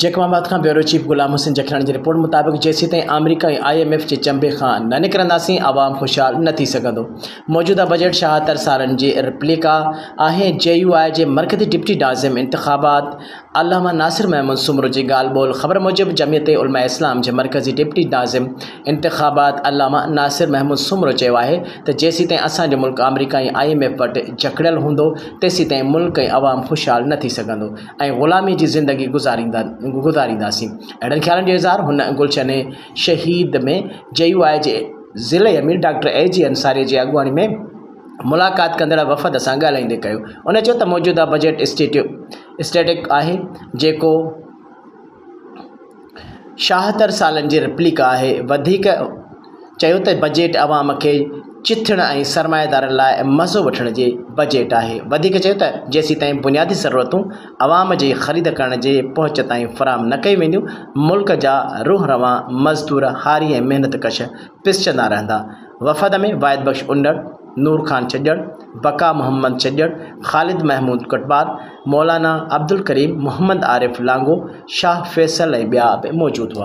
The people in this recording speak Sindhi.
جيڪب آباد کان بيورو چيف غلام حسين جکراڻي جي رپورٽ مطابق جيسيتائين آمريڪا ۽ I M F جي چنبي کان نه نڪرنداسين عوام خوشحال نه ٿي سگهندو. موجوده بجيٽ 76 سالن جي رپليڪا آهي. جي يو آء جي مرڪزي ڊپٽي ناظم انتخابات علامه ناصر محمود سومرو جي ڳالهه ٻولهه خبر موجب جمعيت علماء اسلام جي مرڪزي ڊپٽي ناظم انتخابات علامه ناصر محمود سومرو چيو آهي ته جيسيتائين اسان جو ملڪ آمريڪا ۽ I M F وٽ جڪڙيل هوندو تيسيتائين ملڪ ۽ عوام خوشحال نه ٿي سگهندو ۽ غلامي جي زندگي گذارينداسين اهڙن خيالن جو اظهار هن گلشن شهيد ۾ جي يو آء جي ضلعي امير ڊاڪٽر اي جي انصاري جي اڳواڻي ۾ ملاقات ڪندڙ وفد سان ڳالهائيندي ڪيو. هن چيو ته موجوده بجيٽ اسٽيٽڪ آهي جيڪو 76 سالن جي رپليڪا آهي. وڌيڪ چيو ته بجيٽ عوام کي چٿڻ ۽ سرمائيدارن لاء مزو وٺڻ جي بجيٽ آهي. وڌيڪ چيو ته جيسيتائين بنيادي ضرورتون عوام جي خريد ڪرڻ جي پهچ تائين فراهم نه ڪيون وينديون ملڪ جا روح روان مزدور، هاري ۽ محنت ڪش پسجندا رهندا. وفد ۾ واحد بخش انڙ، نور خان ڇڄڙ، بقا محمد ڇڄڙ، خالد محمود ڪٽبار، مولانا عبدالڪريم، محمد عارف لانگو، شاهه فيصل ۽ ٻيا به موجود هئا.